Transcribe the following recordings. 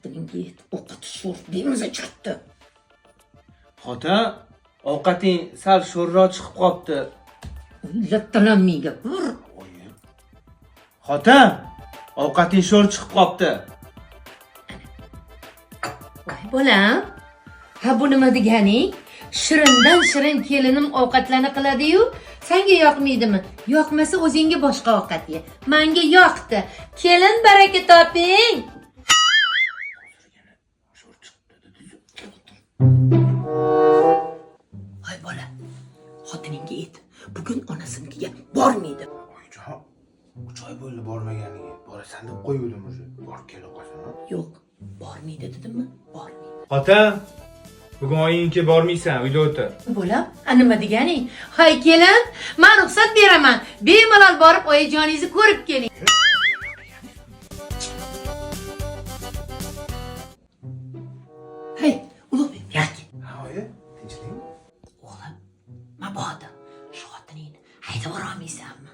Xotiningga ayt, ovqati sho'r, bemaza chiqibdi. Xotin, ovqating sal sho'rroq chiqib qopti. Lattalanmay gapir. Xotin, ovqating sho'r chiqib qopti. Voy bolam. Ha, bu nima deganing? Shirindan shirin kelinim ovqatlarni qiladi-yu, senga yoqmaydimi? Yoqmasa o'zingga boshqa ovqat ye. Menga yoqdi. Kelin, baraka toping. Sho'r chiqibdi dedi. Voy bola. Xotiningga ayt. Bugun onasinikiga bormaydi. Oyijon, 3 oy bo'ldi bormaganiga. Borasan deb qo'yuvdim уже. Borib kela qolsin. Yo'q, bormaydi dedimmi? Bormaydi. Xotin, bugun oyingga bormaysan, uyda o'tir. Bolam, a nima deganing? Hay kelin, men ruxsat beraman. Bemalol borib oyijoningizni ko'rib keling. Hey, Ulug'bek, yak. Ha, oyi, tinchlikmi? O'g'lim, mabodo shu xotiningni haydab yuborolmaysanmi?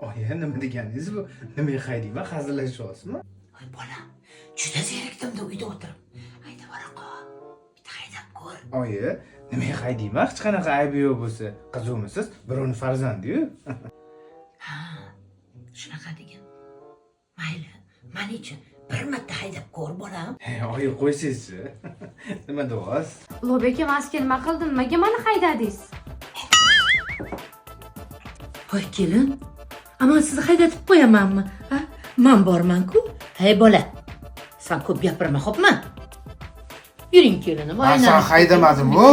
Oyi, nima deganingiz bu? Nimaga haydayman, hazillashyapsizmi? Voy bolam, juda zerikdim-da uyda o'tirib. Haydab yubora qol. Bitta haydab ko'r. Oyi, nimaga haydayman? Hech qanaqa aybi yo'q bo'lsa. Qizuvmisiz? Birovni farzandi-yu. Ha, shunaqa degin. Mayli, manichi bir marta haydab ko'r, bolam. Hey, oyi, qo'ysangizchi. Nima deyapsiz? Ulug'bek aka, man sizga nima qildim? Nimaga mani haydadingiz? Voy kelin, aman sizni haydatib qo'yamanmi? Ha? Man borman-ku. Hey bola, sen ko'p gapirma, xo'pmi? Yuring kelinim. Man san haydamadim-ku.